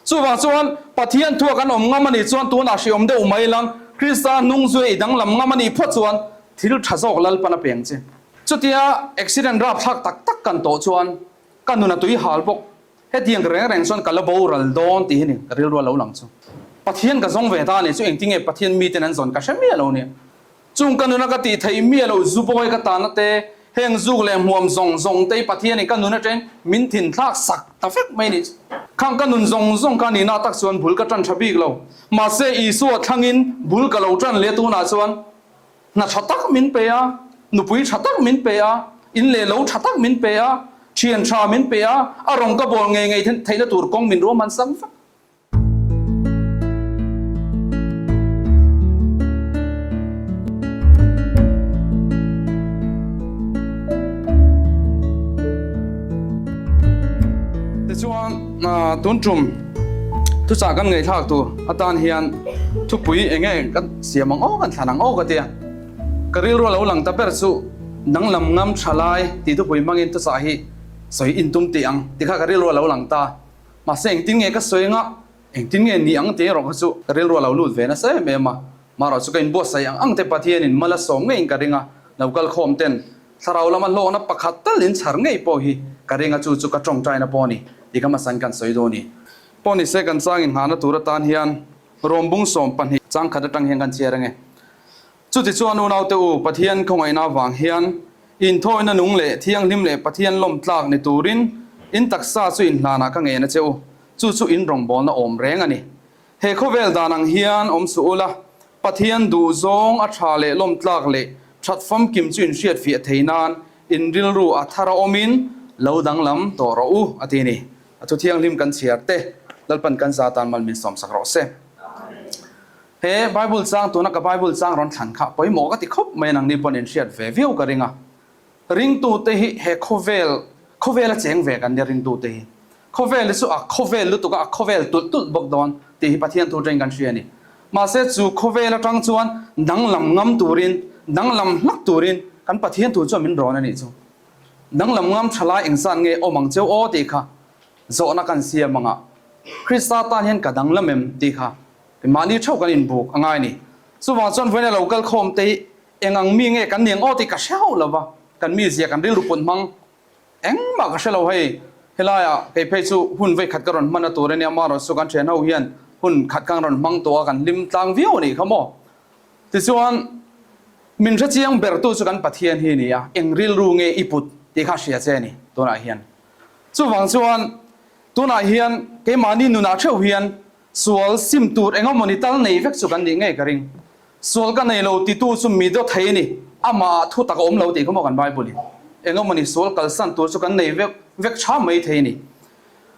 Chuvang chuan Pathian thua kan awm ngam a nih chuan tunah hriawm deuh mai lang Krista hnung zui i danglam ngam a nih phawt chuan thil tha zawk Lalpan a peng che. Chutia accident rapthlak tak tak kan tawh chuan ka nun a tui hal bawk. Hetiang reng reng chuan ka la boral dawn tih hi ni ka rilru a lo lang chu. Pathian ka zawng ve ta a nih chu engtinge Pathian miten an zawn ka hre miah lo nia. Chung ka nuna ka tih theih miah loh zu bawi ka tanna te, heng zuk leh hmuam zawng zawng te hi Pathianin ka nun atangin min thin thlak sak ta vek mai ni. Khang ka nun zawng zawng ka nihna tak chuan bul ka tan tha bik lo. Mahse Isua thlangin bul ka lo tan leh tunah chuan hna tha tak min pe a, nupui tha tak min pe a, in leh lo tha tak min pe a, thian tha min pe a, a rawng ka bawl ngei ngei theihna tur kawng min ruahman sak vek. Tichuan, tun tum thuchah kan ngaihthlak tur atan hian thupui eng nge kan siam ang aw, kan thlan ang aw ka ti a. Ka rilru a lo lang ta ber chu danglam ngam tha lai tih thupui hmangin thuchah hi sawi intum tih ang ti kha ka rilru a lo lang ta. Mahse engtin nge ka sawi anga, engtin nge ni ang tih erawh kha chu ka rilru a lo lut ve nasa em em a. Marawh chu ka inbuatsaih ang ang te Pathianin mal a sawm ngeiin ka ring a, lo kal khawm ten thlarau lama hlawkna pakhat tal in chhar ngei pawh hi ka ring a, chu chu ka tawngtaina pawh a ni tih ka hmasain kan sawi dawn a ni. Pawh ni se kan chang inghahna tur atan hian rawmbung 12 chang khat atang hian kan chhiar ange. Chutichuan unaute u, Pathian khawngaihna avang hian inthawina nung leh thianghlim leh Pathian lawm tlak ni turin in taksa chu inhlanah ka ngen a che u, chu chu in rawngbawlna awm reng a ni. He khawvel dan ang hian awm suh ula, Pathian duh zawng a tha leh lawm tlak leh that famkim chu in hriatfiah thei nan in rilru a thar a awmin lo danglam tawh rawh u, a ti a ni. A thu thianghlim kan chhiar te, Lalpan kan za tan mal min sawmsak rawh se. He Bible chang tuna ka Bible chang rawn thlan kha pawimawh ka ti khawp mai a, nangni pawn in hriat ve viau ka ring a. Ringtute hi he khawvel, khawvel a cheng ve kan nia ringtute hi. Khawvel hi chu a khawvel lutuk a, a khawvel tulh tulh bawk dawn tih hi Pathian thu atangin kan hria a ni. Mahse chu khawvel atang chuan danglam ngam turin, danglam hlak turin kan Pathian thu chuan min rawn a nih chu. Danglam ngam thalai engzat nge awm ang cheu aw tih kha zawhna kan siam ang a. Krista tan hian ka danglam em tih kha Mahni theuh kan inbuk a ngai a ni. Chuvang chuan vawiin a lo kal khawm te hi eng ang mi nge kan ni ang aw tih ka hre hauh lo va, kan mizia kan rilru put hmang engmah ka hre lo hei. Helaiah kei phei chu hun vei khat ka rawn hman a tur a nia, amaherawh chu kan thian ho hian hun khat kan rawn hmang tawh a, kan hlim tlang viau a nih kha maw. Tichuan min hre chiang bertu chu kan Pathian hi a ni a, eng rilru nge i put tih kha hria che a ni tunah hian. Chuvang chuan tunah hian keimahni nunah theuh hian Sual sim tur eng emawni tal nei vek chu kan nih ngei ka ring. Sual ka nei lo titu chu mi dawt thei a ni, amah ah thu tak a awm lo tih kha maw kan Bible in. Eng emawni sual kalsan tur chu kan nei vek vek tha mai thei a ni.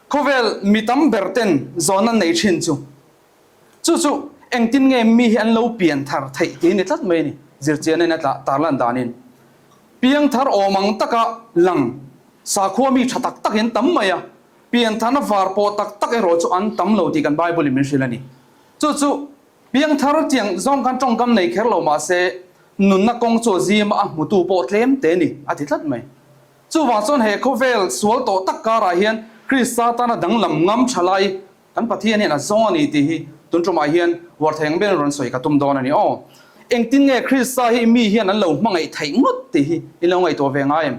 Khawvel mi tam ber ten zawn an nei thin chu chu chu engtin nge mi hi an lo pian thar theih tih ni tlat mai a ni, zirchian in a tla tarlan danin. Piang thar awm ang taka lang sakhua mi tha tak tak hi an tam mai a, Pianthar var pawh tak tak erawh chu an tam lo tih kan Bible in min hrilh a ni. Chu chu piangthar tiang zawng khan tawngkam nei kher lo mah se nunna kawng chu a zim a, a hmutu pawh tlem te ni a ti tlat mai. Chuvang chuan he khawvel sual tawh tak karah hian Krista tana danglam ngam tha lai kan Pathian hian a zawng a ni tih hi tun tumah hian uar thei ang berin rawn sawi ka tum dawn a ni aw. Engtin nge Krista hi mi hian an lo hmangaih theih ngawt tih hi in lo ngaihtuah ve ngai em?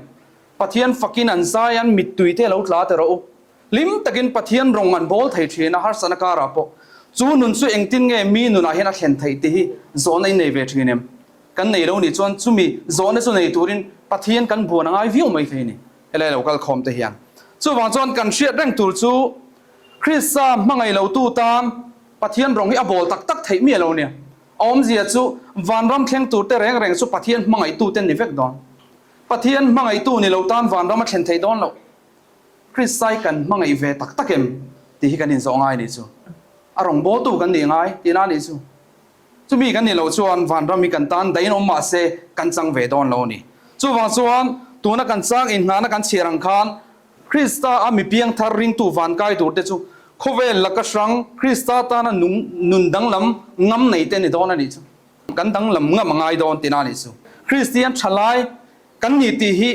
Pathian fakin an zai an mittui te lo tla ta rawh u. Hlim takin Pathian rawng an bawl thei thin a, harsatna karah pawh. Chu nun chu engtin nge mi nunah hian a thlen theih tih hi zawhna in nei ve thin em? Kan nei lo nih chuan chumi zawhna chu nei turin Pathian kan buan a ngai viau mai thei a ni, helai lo kal khawm te hian. Chuvang chuan kan hriat reng tur chu Krista hmangaih lotu tan Pathian rawng hi a bawl tak tak theih miah lo nia. A awmzia chu vanram thleng tur te reng reng chu Pathian hmangaihtu te ni vek dawn. Pathian hmangaihtu ni lo tan vanram a thlen theih dawn loh. Kristai kan hmangaih ve tak tak em tih hi kan inzawh ngai nih chu. A rawngbawltu kan nih ngai tihna nih chu. Chumi kan nih loh chuan vanram hi kan tan dahin awm mah se kan chang ve dawn lo a ni. Chuvang chuan tuna kan chang inhnana kan chhiar ang khan Krista a mi piangthar ringtu van kai tur te chu khawvel laka hrang Krista tana nung nun danglam ngam nei te ni dawn a nih chu. Kan danglam ngam a ngai dawn tihna a nih chu. Kristian thalai kan ni tih hi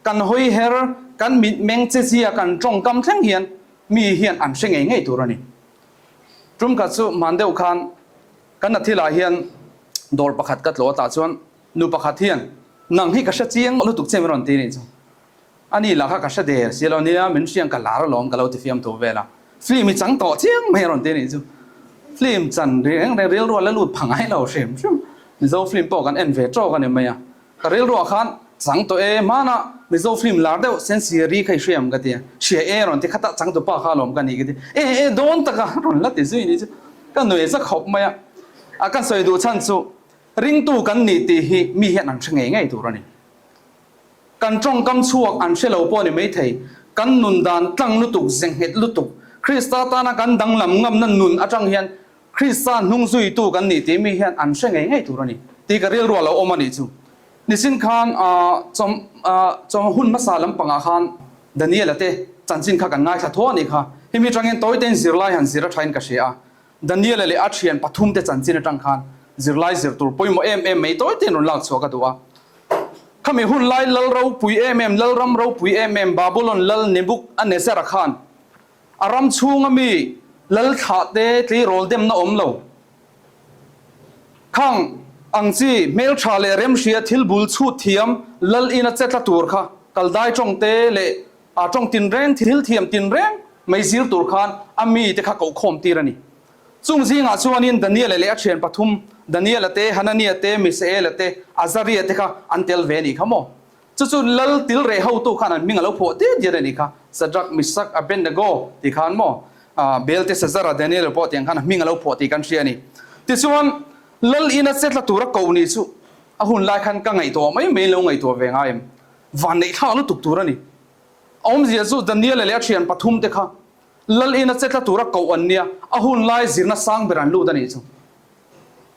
kan hawi her, kan mitmeng che zia, kan tawngkam thleng hian mi hian an hre ngei ngei tur a ni. Tum khat chu hman deuh khan kan na thilah hian dawr pakhat ka tlawh a tah chuan nu pakhat hian nang hi ka hre chiang lutuk che min rawn ti nih chu. A ni lah kha ka hre der si lo nia min hriang ka lar alawm ka lo ti fiam thu vel a. Film i chang tawh chiang mai a rawn ti nih chu. Film chan reng reng rilru a la lut pha ngai lo hrim hrim. Mizo film pawh kan en ve tawk a ni mai a. Ka rilruah khan chang tawh e, hmanah Mizo film lar deuh Sensiari kha i hriam ka ti a, hria e rawn ti khatah changtu pa kha alawm ka ni ka ti, e e dawn taka rawn la ti zui ni chu ka nuai za khawp mai a, a ka sawi duh chhan chu ringtu kan nih tih hi mi hian an hre ngei ngei tur a ni. Kan tawngkam chhuak an hre lo pawh a ni maithei, kan nun dan tlang lutuk, ze nghet lutuk, Krista tana kan danglam ngamna nun atang hian Krista hnung zuitu kan nih tih mi hian an hre ngei ngei tur a ni tih ka rilru a lo awm a nih chu. Nisin khan chawm chawm hun hmasa lampangah khan Daniel-a te chanchin kha kan ngaithla tho a nih kha. Hemi atangin tawitein zirlai han zir a thain ka hria a. Daniel-a leh a thian pathum te chanchin atang khan zirlai zir tur pawimawh em em mai tawitein rawn lak chhuah ka duh a. Khami hun lai lal ropui em em, lalram ropui em em Babulon lal Nebuchadnezzar-a khan A ram chhunga mi lal thlah te tleirawl demna awm lo. Khang ang chi hmeltha leh remhria thil bul chhut thiam lal ina che tla tur kha kaldai tawng te leh a tawng tinreng thil thiam tinreng mai zir tur khan a mi te kha kohkhawm tir a ni. Chung zingah chuanin Daniela leh a thian pathum Daniela te, Hanania te, Misaela te, Azaria te kha an tel ve a nih kha maw? Chu chu lal til reh hotu khan an hming a lo phuah diat diat a nih kha. Shadrach, Meshach, Abednego tih khan maw Belteshazzar-a Daniel-a pawh tiang khan a hming a lo phuah tih kan hria a ni. Tichuan, lal ina che tla tura koh nih chu a hun lai khan ka ngaihtuah mai mai in lo ngaihtuah ve ngai em? Vanneih thlak lutuk tur a ni. A awmzia chu Daniel-a leh a thian pathum te kha lal ina che tla tura koh an nia, a hun lai zirna sang ber an lut a nih chu.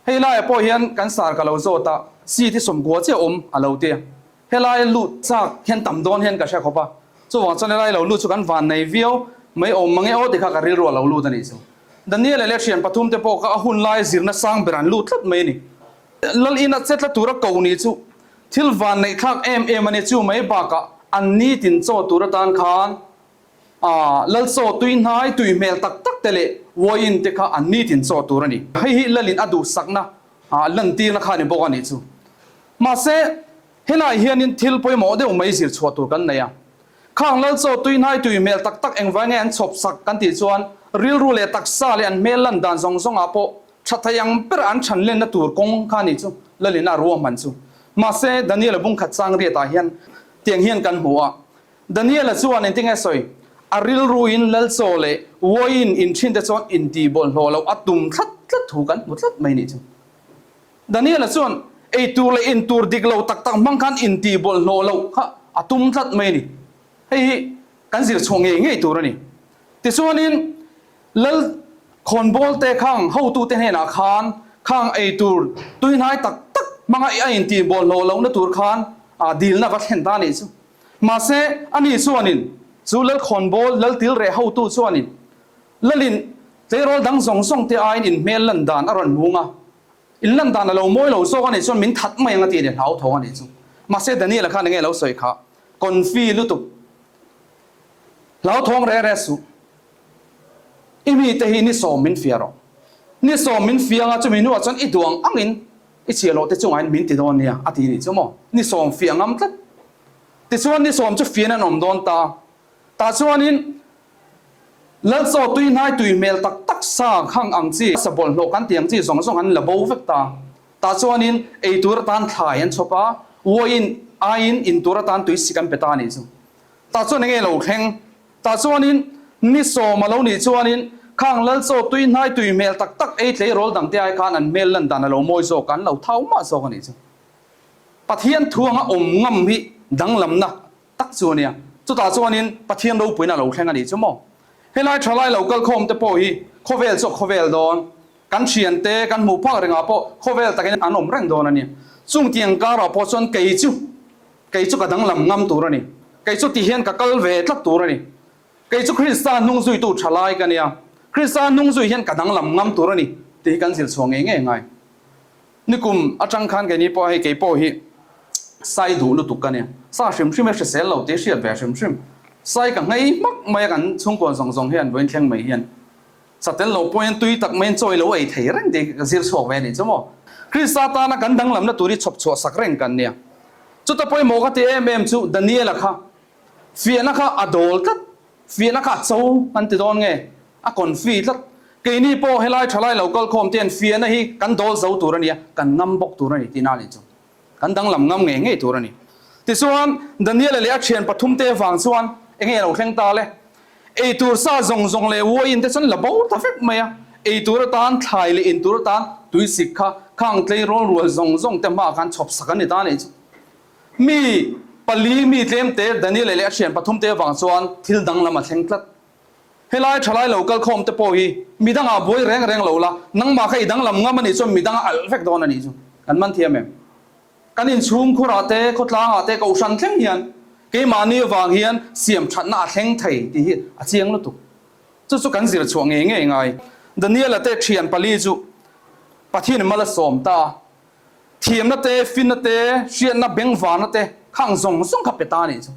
Hei laiah pawh hian kan sar ka lo zawt a, seat hi sawmkua chiah awm a lo ti a. Helai lut chak hian tam dawn hian ka hre khawp a, chuvang chuan helai lo lut chu kan van nei viau mai awm mange aw ti kha ka rilru a lo lut a nih chu. Daniel leh thian pathum te pawh kha a hun lai zirna sang ber an lut tlat mai a ni. Lal ina che tla tura ko ni chu thil van neih thlak em em a ni chu mai bakah an nitin chaw tur atan khan A, lal chaw tui hnai tui hmel tak tak te leh uaiin te kha an nitin chaw tur a ni. Hei hi lalin a duhsakna lantirna kha a ni bawk a nih chu. Mahse, helaiah hianin thil pawimawh deuh mai zir chhuah tur kan nei a. Khang lal chaw tui hnai tui hmel tak tak engvai nge an chhawp sak kan tih chuan rilru leh taksa leh an hmel lan dan zawng zawngah pawh tha thei ang ber an chhan lenna tur kawng kha a nih chu lalin a ruahman chu. Mahse, Daniel-a bungkhat chang riatah hian tiang hian kan hmu a. Daniela chuan engtin nge sawi? A rilruin Lalchaw leh Uaiin inṭhinte chuan intihbawlhhlawh loh a tum tlat tlat thu kan hmu tlat mai nih chu. Daniela chuan eitur leh intur dik lo tak tak hmang khan intihbawlhhlawh loh kha a tum tlat mai a ni. Hei hi kan zir chhuah ngei ngei tur a ni. Tichuanin Lal khawnbawl te khang hotute hnenah khan khang eitur tuihnai tak tak hmanga a intihbawlhhlawh lohna tur khan dilna va thlen ta a nih chu. Mahse, ani chuanin, chu Lalkhawnbawl, Laltilreh hotu chuanin, Lalin tleirawl dang zawng zawng te aiin in hmel lan dan a rawn hmung a, in lan dan a lo mawi lo zawk a nih chuan min that mai ang a ti a ni, hlauthawng a nih chu. Mahse, Daniel-a khan enge lo sawi kha? Confi lutuk. Hlauthawng reh reh suh. I mite hi ni sawm min fia rawh. Ni sawm min fiang a, chumi hnuah chuan i duh ang angin i chhiah loh te chungah min ti dawn nia a ti nih chu maw? Ni sawm fiah ngam tlat. Tichuan ni sawm chu fian an awm dawn ta. Tah chuanin Lalchaw tui hnai tui hmel tak tak sa khang ang chi, sa bawlhhlawh kan tih ang chi zawng zawng an la bo vek ta. Tah chuanin ei tur atan thlai an chhawp a, uaiin aiin in tur atan tui sik an pe ta a nih chu. Tah chuan enge lo thleng? Tah chuanin ni sawm a lo nih chuanin khang Lalchaw tui hnai tui hmel tak tak ei tleirawl dangte ai khan an hmel lan dan a lo mawi zawk a, an lo thau mah zawk a nih chu. Pathian thu anga awm ngam hi danglamna tak chu a nia. Chutah chuanin Pathian ropuina a lo thleng a nih chu maw? Helai thalai lo kal khawm te pawh hi khawvel chu a khawvel dawn. Kan thiante kan hmuh phak rengah pawh khawvel takin an awm reng dawn a ni. Chung tiang karah pawh chuan kei chu kei chu ka danglam ngam tur a ni. Kei chu ti hian ka kal ve tlat tur a ni. Kei chu Krista hnung zuitu thalai ka nia. Krista hnung zui hian ka danglam ngam tur a ni tih hi kan zir chhuah ngei ngei ngai. Nikum atang khan keini pawh hei kei pawh hi sai duh lutuk ka nia. Sa hrim hrim e hrisel lo tih hriat ve hrim hrim. Sai ka nghei hmak mai a kan chhungkaw zawng zawng hian vawiin thleng mai hian. Sa tel lo pawhin tui tak maiin chawi lo ei thei reng tih ka zir chhuak ve a nih chu maw. Krista tana kan danglamna tur hi chhawp chhuah sak reng kan nia. Chuta pawimawh ka ti em em chu Daniela kha fiahna kha a dawl tlat, fiahna kha a cho an ti dawn nge? A confi tlat. Keini pawh helai thalai lo kal khawm te hian fiahna hi kan dawl zo tur a nia, kan ngam bawk tur a ni tihna a nih chu. Kan danglam ngam ngei ngei tur a ni. Tichuan, Daniela leh a thian pathumte avang chuan enge a lo thleng ta le? Ei tur sa zawng zawng leh uaiin te chuan la bo ta vek mai a. Ei tur atan, thlai leh in tur atan tuisik kha khang tleirawl rual zawng zawng te hmaah khan chhawp sak an ni ta a nih chu. Mi pali mi tlemte Daniela leh a thian pathumte avang chuan thil danglam a thleng tlat. Helai thalai lo kal khawm te pawh hi midangah buai reng reng lo la, nangmah kha i danglam ngam a nih chuan midang a alh vek dawn a nih chu. Kan man thiam em? Kan inchhung khurah te, khawtlangah te, kohhran thleng hian keimahni avang hian siam thatna a thleng thei tih hi a chiang lutuk. Chu chu kan zir chhuah ngei ngei ngai. Daniela te thian pali chu Pathian mal a sawm ta a, thiamna te, finna te, hriatna, bengvarna te khang zawng zawng kha pe ta a nih chu.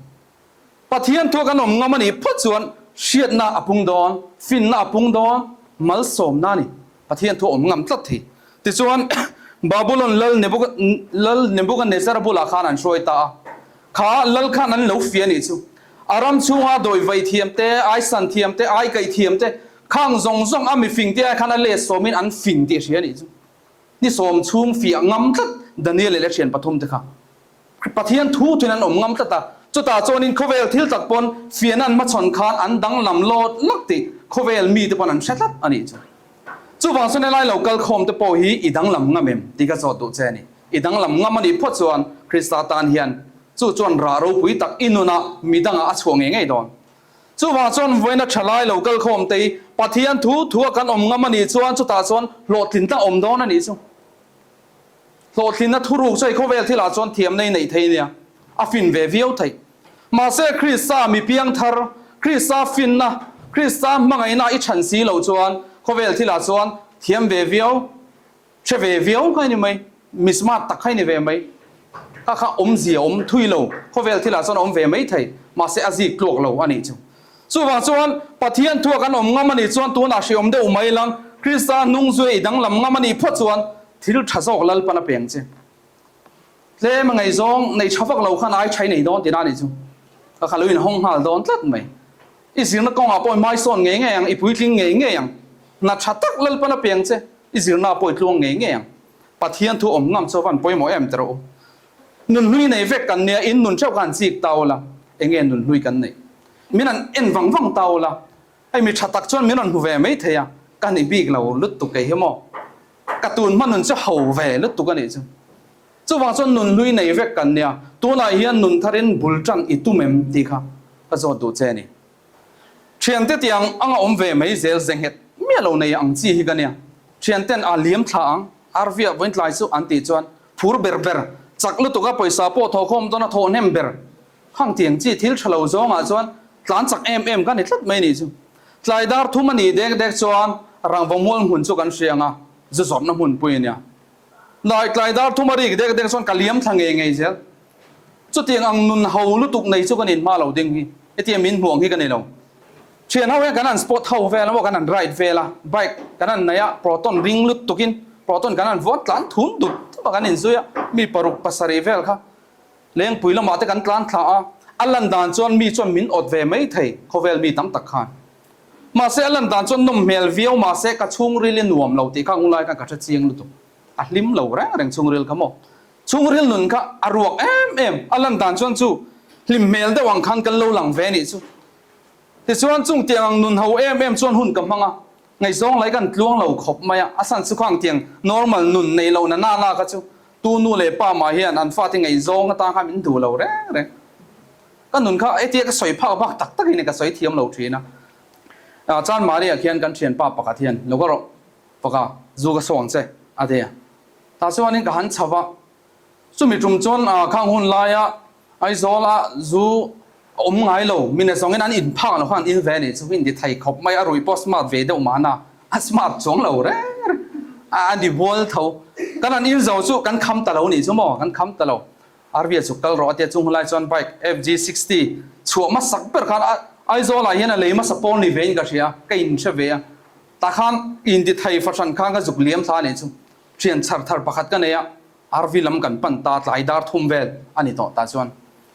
Pathian thu kan awm ngam a nih phawt chuan hriatna a pung dawn, finna a pung dawn, malsawmna a ni. Pathian thu a awm ngam tlat thei. Tichuan, Babulon lal lal Nebuchadnezzar bulah khan an hruai ta a. Kha lal khan an lo fia a nih chu. A ram chhunga dawivai thiam te, aisan thiam te, aikaih thiam te, khang zawng zawng a mifing te ai khan a let sawmin an fing tih a hria a nih chu. Ni sawm chhung fiah ngam tlat Daniel leh a thian pathum te kha. Pathian thu thuin an awm ngam tlat a, chutah chuanin khawvel thil tak pawn fiahna an hmachhawn khan an danglam lawt lak tih khawvel mite pawn an hre tlat a nih chu. Chuvang chuan helai lo kal khawm te pawh hi i danglam ngam em tih ka zawt duh che a ni. I danglam ngam a nih phawt chuan Krista tan hian chu chuan rah ropui tak i nunah midangah a chhuah ngei ngei dawn. Chuvang chuan vawiina thalai lo kal khawm te hi Pathian thu thua kan awm ngam a nih chuan chutah chuan hlawhtlinna awm dawn a nih chu. Hlawhtlinna thuruk chu hei khawvel thilah chuan thiamna i neih thei nia, a fin ve viau theih. Mahse Krista mi piang thar, Krista finna, Krista hmangaihna i chhan si loh chuan khawvel thilah chuan thiam ve viau, hre ve viau kha i ni mai, mi smart tak kha i ni ve mai. Kha kha awmzia awm thui lo, khawvel thilah chuan a awm ve mai thei, mahse a zik tluak lo a nih chu. Chuvang chuan, Pathian thua kan awm ngam a nih chuan tunah hriawm deuh mai lang, Krista hnung zui i danglam ngam a nih phawt chuan thil tha zawk Lalpan a peng che. Tlem a ngaihzawng nei tha vak lo khan ai tha i nei dawn tihna a nih chu. Ka kha lo inhawng nghal dawn tlat mai. I zirna kawngah pawh i hmaisawn ngei ngei ang, i puitling ngei ngei ang. Hna tha tak Lalpan a peng che, i zirna pawh i tluang ngei ngei ang. Pathian thu awm ngam chu a van pawimawh em teh rawh u. Nunhlui nei vek kan nia, in nun theuh kha han chik ta ula, enge nunhlui kan neih? Min han en vang vang ta ula, hei mi tha tak chuan min rawn hmu ve mai thei a, ka ni bik lo lutuk kei hi maw? Ka tun hma nun chu ho ve lutuk a nih chu. Chuvang chuan nunhlui nei vek kan nia, tunah hian nun tharin bul tan i tum em tih kha ka zawt duh che a ni. Thiante tiang anga awm ve mai zel ze nghet miah lo nei ang chi hi ka nia. Thianten a liam thla ang, arviah vawiin tlai chu an tih chuan phur ber ber, chak lutuk a pawisa pawh thawhkhawm dawn a thawh hnem ber. Khang tiang chi thil tha lo zawngah chuan tlan chak em em ka ni tlat mai nih chu. Tlai dar thum a nih dek dek chuan rangva mual hmun chu kan hria ang a, zu zawrhna hmunpui a nia. Lai tlai dar thum a rik dek dek chuan ka liam thla ngei ngei zel. Chutiang ang nun ho lutuk nei chu ka nin hma lo ding hi. Hetia min hmuh ang hi ka ni lo. Thian ho hian kan han spot ho vel a maw, kan han ride vel a, bike kan han nei a, proton ring lutukin proton kan han vuan tlan thun dup dup a kan inzui a, mi paruk pasarih vel kha Lengpui lamah te kan tlan thla a, a lan dan chuan mi chuan min awt ve mai thei, khawvel mi tam tak khan. Mahse a lan dan chuan nawm hmel viau mahse ka chhungril i nuam lo tih kha ngulai khan ka hre chiang lutuk. A hlim lo reng reng chhungril kha maw. Chhungril nun kha a ruak em em, a lan dan chuan chu hlim hmel deuh ang khan kan lo lang ve nih chu. Tichuan chung tiang ang nun ho em em chuan hun ka hmang a, ngaihzawng lai kan tluang lo khawp mai a, a san chu khang tiang normal nun neih loh na na na kha chu Tu nu leh pa mah hian an fate ngaihzawng atang khan min duh lo reng reng. Ka nun kha hetia ka sawi phak bak tak tak in ka sawi thiam lo thin a. Chan Maria khian kan thianpa pakhat hian lo ka rawh faka zu ka sawn che a ti a. Tah chuanin ka han chho a, chumi tum chuan khang hun laia Aizawl-a zu a awm ngai lo, mina zawngin an in phak lo khan an in ve a nih chu, in ti thei khawp mai, a rui pawh smart ve deuh mahna, a smart chuang lo reng reng, a ni bual tho. Kan han in zo chu kan kham ta lo nih chu maw, kan kham ta lo. Arvia chu kal rawh a tia, chung hunlai chuan bike FG 60 chhuah hmasak ber khan Aizawl-ah hian a lei hmasa pawl ni vein ka hria, ka in hre ve a. Tah khan inti thei fahran khan ka zuk liam thla a nih chu. Thian chhar thar pakhat ka nei a, RV lam kan pan ta tlai dar thum vel a ni tawh tah chuan.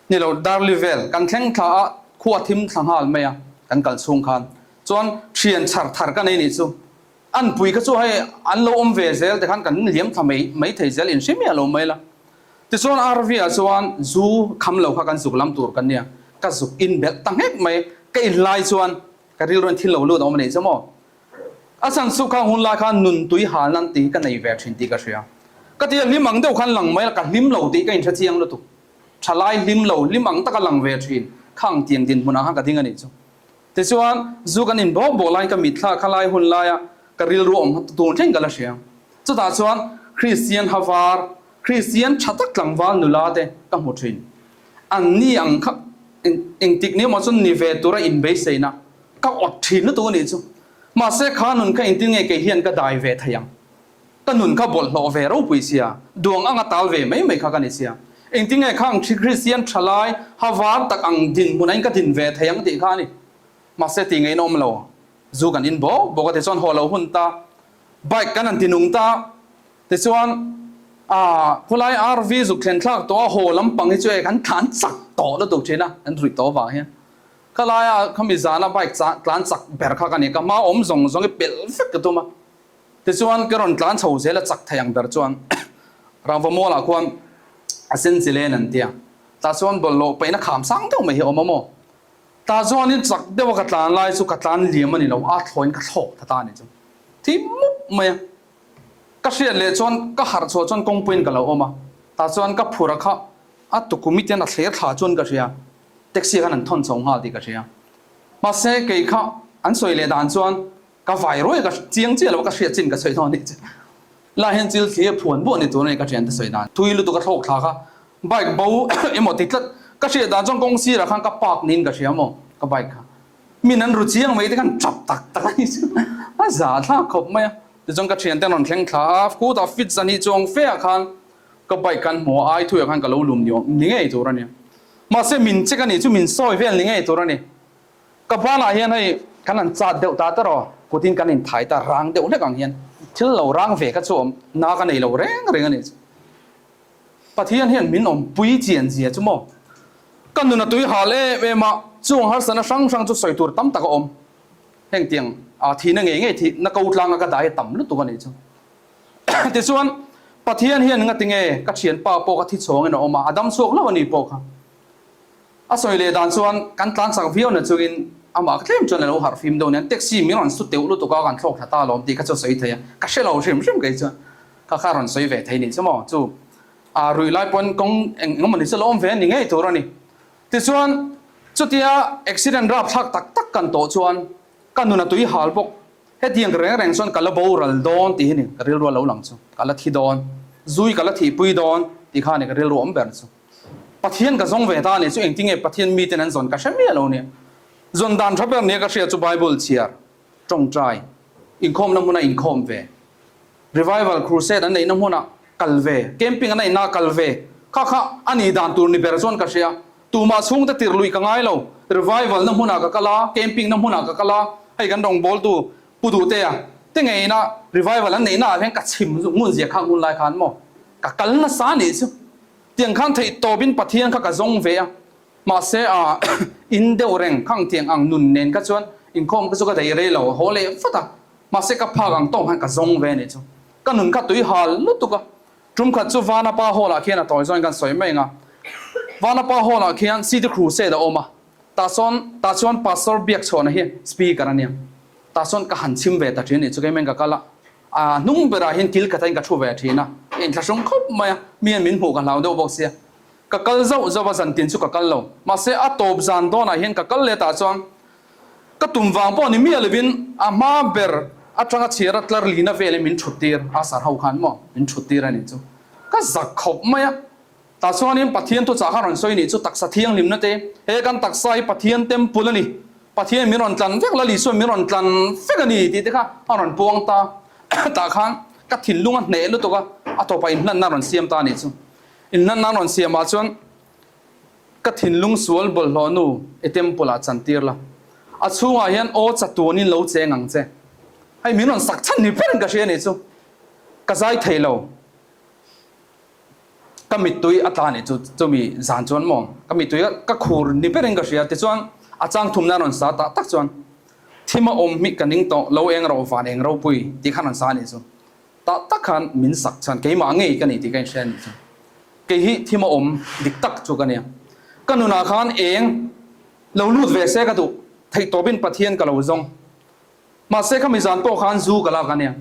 Ni lo, darli vel kan thleng thla a, khua thim thla nghal mai a kan kal chhung khan. Chuan thian chhar thar ka nei nih chu. An pui kha chu hei an lo awm ve zel te khan kan liam thla mai mai thei zel inhre miah lo mai la. Tichuan RV ah chuan zu kham lo kha kan zuk lam tur kan nia, ka zuk in belh ta nghek mai, ka in lai chuan ka rilru in thil lo lut a awm a nih chu maw. A chhan chu khang hun lai khan nun tui hal nan tih ka nei ve thin tih ka hria. Ka ti a hlim ang deuh khan lang mai la ka hlim lo tih ka inhre chiang lutuk. Thalai hlim lo hlim ang taka lang ve thin khang tiang dinhmunah khan ka ding a nih chu. Tichuan zu kan in bawk bawk laiin ka mitthla kha lai hun laia ka rilru awm kha tun thleng ka la hria. Chutah chuan Kristian havar, Kristian tha tak tlangval nula te ka hmu thin. An ni ang kha engtik ni emaw chuan ni ve tura inbeiseina Ka awt thin lutuk a nih chu. Mahse kha nun kha engtin nge kei hian ka dai ve thei ang? Ka nun kha bawlhhlawh ve ropui sia, duang anga tal ve mai mai kha ka ni sia. Engtin nge khang Kristian thalai ha var tak ang dinhmun ain ka din ve thei ang tih kha a ni. Mahse tih ngeiin a awm lo. Zu kan in bawk bawk a tichuan haw lo hun ta. Bike kan han ti nung ta. Tichuan ah khawlai RV zuk thlen thlak tawh a haw lampang hi chu e kan tlan chak tawh lutuk thin a, kan ruih tawh avang hian. Ka laia khami zana bike tlan chak ber kha ka ni, ka hma awm zawng zawng hi pelh vek ka tum a, tichuan ka rawn tlan chho zel a chak thei ang ber chuan Rangva Mall-ah khuan a sen chi len an ti a, tah chuan bawlhhlawh paihna kham sang deuh mai hi a awm a maw? Tah chuanin chak deuha ka tlan lai chu ka tlan liam a ni lo, a thlawin ka thlawk ta ta a ni chu, thi mup mai a. Ka hriat leh chuan ka harh chhuah chuan kawngpuiin ka lo awm a, tah chuan ka phur a kha a tukum i tian a thler thla chuan ka hria. Taxi khan an thawn chho nghal tih ka hria. Mahse kei kha an sawi leh dan chuan ka vai ruai ka chiang chiah lo a, ka hriat chin ka sawi dawn anih chu. Lai hian chil thli a phuan buah ni tur a ni ka thiante sawi dan. Thui lutuk a thlawk thla kha bike bo emaw ti tlat ka hriat dan chuan kawng sirah khan ka park niin ka hria maw ka bike kha. Min an ru chiang mai te khan tap tak tak a ni chu a za thlak khawp mai a. Tichuan ka thiante an rawn thleng thla a, khutah fit zan hi chuang fe ah khan Ka bike kan hmu a, ai thuiah khan ka lo lum ni awm ni ngei tur a ni. Mahse min check a nih chu min sawi vel ni ngei tur a ni. Ka banah hian hei kan han chat deuh ta tawrh aw, kutin kan inthai ta rang deuh hlek ang hian thil lo rang ve kha chu awm na ka nei lo reng reng a nih chu. Pathian hian min awmpui chian zia chu maw. Ka nun a tui hal em em a, chung harsatna hrang hrang chu sawi tur tam tak a awm. Hengtiang a thihna ngei ngei thihna ko tlanga ka dah hi tam lutuk a nih chu. Tichuan, Pathian hian ngati nge ka thianpa pawh ka thi chhawngin a awm a, a dam chhuak hlauh a ni pawh kha. A sawi leh dan chuan kan tlan chak viau na chungin amah tlem chuan a lo harh fim deuh nen taxi min rawn su teuh lutuk a, kan thlawk thla ta alawm tih kha chu a sawi thei a, ka hre lo hrim hrim kei chuan kha kha a rawn sawi ve thei nih chu maw chu a ruih lai pawn kawng eng eng emaw ni chu a lo awm ve a ni ngei tur a ni. Tichuan, chutia accident rapthlak tak tak kan tawh chuan ka nun a tui hal bawk. Hetiang reng reng chuan ka la boral dawn tih hi ni ka rilru a lo lang chu. Ka la thi dawn, zui ka la thihpui dawn tih kha ni ka rilru awm ber chu. Pathian ka zawng ve ta a ni chu engtinge Pathian miten an zawn ka hre miah lo nia. Zawn dan tha ber nia ka hria chu Bible chhiar, tawngtai, inkhawmna hmuna inkhawm ve, Revival crusade an neihna hmuna kal ve, camping an neihna kal ve, kha kha a nih dan tur ni ber chuan ka hria. Tumah chhungte tirh luih ka ngai lo. Revival na hmunah ka kal a, camping na hmunah ka kal a, hei kan rawngbawltu Pu Duhtea te ngeina revival an neihna ah hian ka chhim ngun zia kha ngun lai khan maw ka kal nasa anih chu. Tiang khan theih tawpin Pathian kha ka zawng ve a, mahse ah in deuh reng khang tiang ang nun nen kha chuan inkhawm kha chu ka daih rei lo, haw leh vat a, mahse ka phak ang tawng khan ka zawng ve anih chu. Ka nun kha tui hal lutuk a, Tum khat chu Vanapa Hall ah khian a tawi zawng in kan sawi mai ang a. Vanapa Hall ah khian City Crusade a awm a, tah sawn tah chuan Pastor Biakchhawna hi Speaker a nia. Tah chuan ka han chhim ve ta thin a nih chu keimahin ka kal a, a hnung berah hian kil khatah in ka thu ve thin a, ka inthlahrung khawp mai a, mi hian min hmuh ka hlau deuh bawk sia. Ka kal zauh zauh a, zantin chu ka kal lo. Mahse a tawp zan dawnah hian ka kal leh tah chuan Ka tum vang pawh ni miah lovin a hma ber atanga chhiar a tlar lina velin min thut tir a sar ho khan maw min thut tir a nih chu ka zak khawp mai a. Tah chuanin Pathian thuchah kha rawn sawi nih chu taksa thianghlimna te he kan taksa hi Pathian temple a ni Pathian min rawn tlan vek Lal Isua min rawn tlan vek a ni tih te kha a rawn puang ta tah khan ka thinlung a hneh lutuk a a tawpah inhlanna a rawn siam ta a nih chu inhlanna a rawn siamah chuan Ka thinlung sual bawlhhlawh nu i temple ah chantir la, a chhungah hian aw chatuanin lo cheng ang che. Hei min rawn sak chhan ni berin ka hria nih chu. Ka zai thei lo. Ka mittui a tla nih chu chumi zan chuan maw ka mittui ka khur ni berin ka hria. Tichuan a chang thumna a rawn sa tak tak chuan thim a awm hi ka ning tawh lo eng ro van eng ropui tih khan rawn sa nih chu. Tah tak khan min sak chhan keimah ngei ka ni tih ka inhria nih chu. Kei hi thim a awm dik tak chu ka nia. Ka nunah khan eng lo lut ve se ka duh theih tawpin Pathian ka lo zawng. Mahse khami zan pawh khan zu ka lak a nia.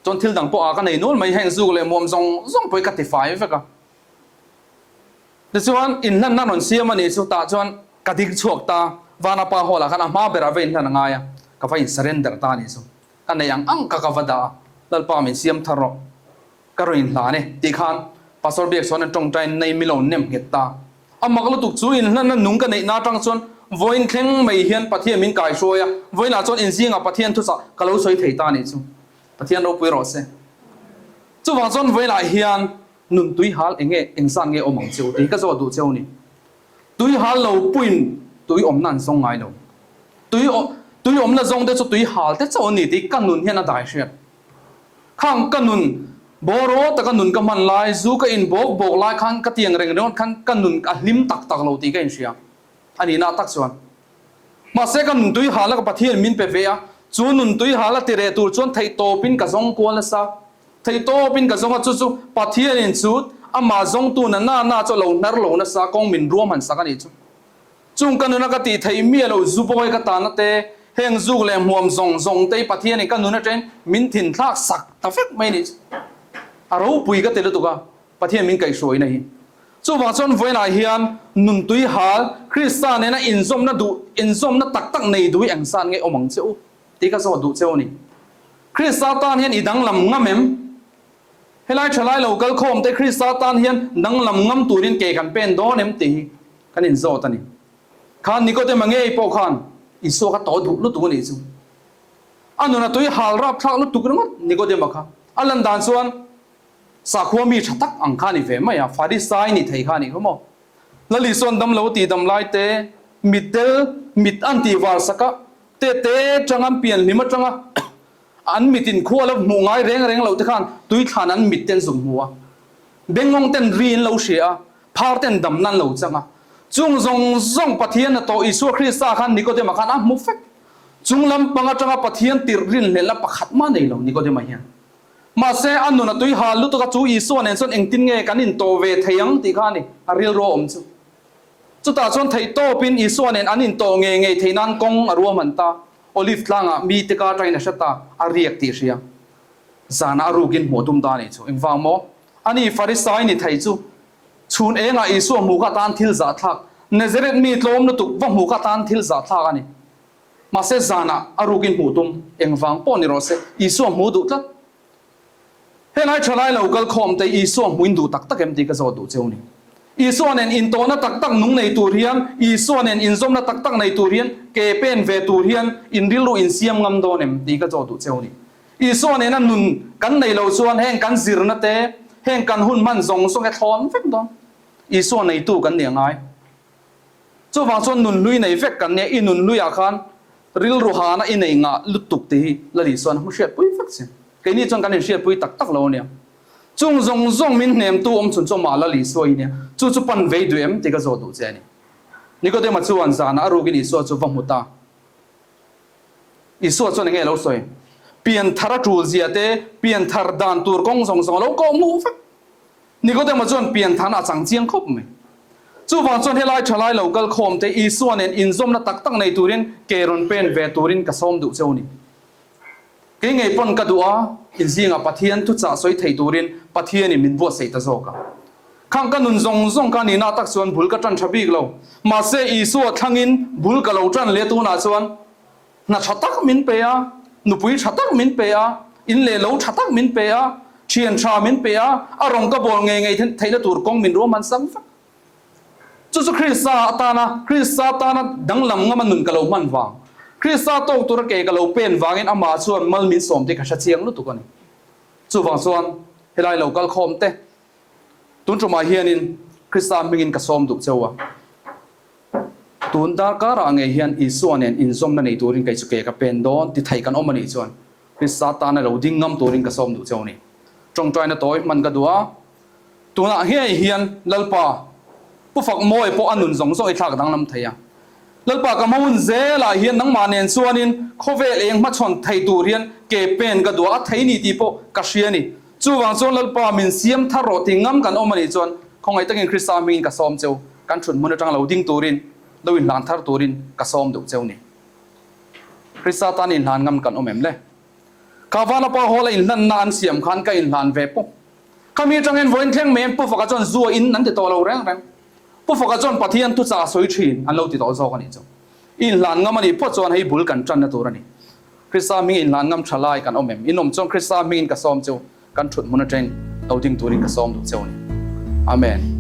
Chuan thil dang pawh a ka nei nual mai, heng zuk leh muam zawng zawng pawh hi ka ti fai vek a. Tichuan inhlanna rawn siam a nih chu tah chuan ka ding chhuak ta, Vanapa Hall ah khan a hma berah va inhlan a ngai a, ka va in surrender ta a nih chu. Ka nei ang ang ka ka va dah a, Lalpa min siam thar rawh. Ka rawn inhlan e, tih khan Pastor Biak chuan a tawngtai nei mi lo nem nghet ta. A mak lutuk chu inhlanna nung ka neihna atang chuan vawiin thleng mai hian Pathian min kaihruai a, vawiinah chuan inzingah Pathian thuchah ka lo sawi thei ta a nih chu. Pathian ropui rawh se. Chuvang chuan vawiinah hian nun tui hal eng nge engzat nge awm ang cheu tih ka zawt duh cheu a ni. Tui hal lo puiin tui awmna an zawng ngai lo. Tui tui awmna zawng te chu tui hal te chauh a ni tih ka nun hian a dai hriat. Khang ka nun bawraw taka nun ka hman lai, zu ka in bawk bawk lai khan ka tiang reng ringawt khan ka nun a hlim tak tak lo tih ka inhria a nihna tak chuan. Mahse ka nun tui halna ka Pathian min pe ve a, chu nun tui halna ti reh tur chuan theihtawpin ka zawng kual nasa. Theihtawpin ka zawng a, chu chu Pathianin chu amah zawngtu na na na chu a lo hnar lo nasa kawng min ruam han sak a nih chu. Chung ka nuna ka tih theih miah loh zu bawi ka tahna te, heng zuk leh hmuam zawng zawng te hi Pathianin ka nun atangin min thinthlak sak ta vek mai nih chu. A ropui ka ti lutuk a, Pathian min kaihhruaina hi. Chuvang chuan vawiinah hian nun tui hal, Krista nena inzawmna duh, inzawmna tak tak nei duh hi engzat nge awm ang che u tih ka zawt duh cheu a ni. Krista tan hian i danglam ngam em? Helai thalai lo kal khawm te Krista tan hian danglam ngam turin ke kan pen dawn em tih hi kan inzawt a ni. Khan Nikodema ngei pawh khan Isua kha tawh duh lutuk a nih chu. A nun a tui hal rapthlak lutuk ringawt Nikodema kha. A lan dan chuan sakhua mi tha tak ang kha a ni ve mai a, Farisai ni thei kha a nih kha maw. Lal Isuan dam lo tih dam lai te, mitdel mit an tih var sak a, te te tang an pian hlim atanga An mit in khua lo hmuh ngai reng reng lo te khan tui thlan an mit ten zuk hmu a, bengawng ten ri in lo hria a, phar ten damna an lo chang a. Chung zawng zawng Pathian a tawh Isua Krista khan Nikodema khan a hmu fek. Chung lam pang atanga Pathian tirh rinhlelhna pakhat mah nei lo Nikodema hian. Mahse a nun a tui hal lutuk a chu Isua nen chuan engtin nge kan intawh ve thei ang tih kha a ni a rilru a awm chu. Chutah chuan theihtawpin Isua nen an intawh ngei ngei theih nan kawng a ruahman ta. Olive tlangah mite ka atangin a hre ta, a riak tih hria. Zanah a rukin hmuh a tum ta a nih chu. Engvang maw? Ani Farisai ni thei chu chhun engah Isua hmuh kha atan thil zahthlak, Nazareth mi tlawm lutuk va hmuh kha atan thil zahthlak a ni. Mahse zanah a rukin hmuh tum, engvang pawh ni rawh se, Isua hmuh duh tlat. Helai thalai lo kal khawm te Isua hmuin duh tak tak em tih ka zawt duh cheu ni. Isua nen intawhna tak tak nung nei tur hian, Isua nen inzawmna tak tak nei tur hian, ke pen ve tur hian in rilru insiam ngam dawn em tih ka zawt duh cheu ni. Isua nena nun kan nei lo chuan heng kan zirna te, heng kan hun hman zawng zawng hi a thlawn vek dawn. Isua neitu kan ni a ngai. Chuvang chuan nunhlui nei vek kan nia, i nunhluiah khan rilru hana i nei ngah lutuk tih hi Lal Isuan a hmu hriatpui vek che. Keini chuan kan inhriatpui tak tak lo a nia. Chung zawng zawng min hnemtu awm chhun chu amah Lal Isua hi nia, chu chu pan vei duh em tih ka zawh duh che a ni. Nikodema chuan zanah a rukin Isua chu va hmu ta. Isua chuan enge a lo sawi? Pianthar a tul zia te, pianthar dan tur kawng zawng zawng a lo kawh hmuh vek. Nikodema chuan pianthan a chang chiang khawp mai. Chuvang chuan helai thalai lo kal khawm te Isua nen inzawmna tak tak nei turin ke rawn pen ve turin ka sawm duh cheu a ni. Kei ngei pawn ka duh a, inzingah Pathian thuchah sawi thei turin Pathianin min buatsaih ta zawk a. Khang ka nun zawng zawng ka nihna tak chuan bul ka tan tha bik lo. Mahse Isua thlangin bul ka lo tan leh tunah chuan Hna tha tak min pe a, nupui tha tak min pe a, in leh lo tha tak min pe a, thian tha min pe a, a rawng ka bawl ngei ngei theihna tur kawng min ruahman sak vek. Chu chu Krista atana, Krista tana danglam ngama nun ka lo hman vang, Krista tawk tura ke ka lo pen vangin amah chuan mal min sawm tih ka hre chiang lutuk a ni. Chuvang chuan helai lo kal khawm te, tun tumah hianin Krista hmingin ka sawm duh cheu a. Tun darkarah ngei hian Isua nen inzawmna nei turin kei chu ke ka pen dawn ti thei kan awm a nih chuan Krista tana lo ding ngam turin ka sawm duh cheu a ni. Tawngtaina tawi hman ka duh a, tunah ngei hian Lalpa Pu Fakmawi pawh a nun zawng zawng i thlak danglam thei a. Lalpa ka hma hun zelah hian nangmah nen chuanin khawvel eng hmachhawn thei tur hian ke pen ka duh a, a thei ni tih pawh ka hria a ni. Chuvang chuan Lalpa min siam thar rawh ti ngam kan awm a nih chuan khawngaih takin Krista hmingin ka sawm cheu, kan thut hmun atang lo ding turin, lo inhlan thar turin ka sawm duh cheu ni. Krista tan inhlan ngam kan awm em le? Kha Vanapa Hall a inhlanna an siam khan ka inhlan ve pawp. Khami atangin vawiin thleng mai in Pu Faka chuan zu a in an ti tawh lo reng reng. Pu Faka chuan Pathian thuchah a sawi thin an lo ti tawh zawk a nih chu. I inhlan ngam a nih phawt chuan hei bul kan tanna tur a ni. Krista hming inhlan ngam tha lai kan awm em? In awm chuan Krista hmingin ka sawm cheu, kan thut hmun atangin lo ding turin ka sawm duh cheu a ni. Amen.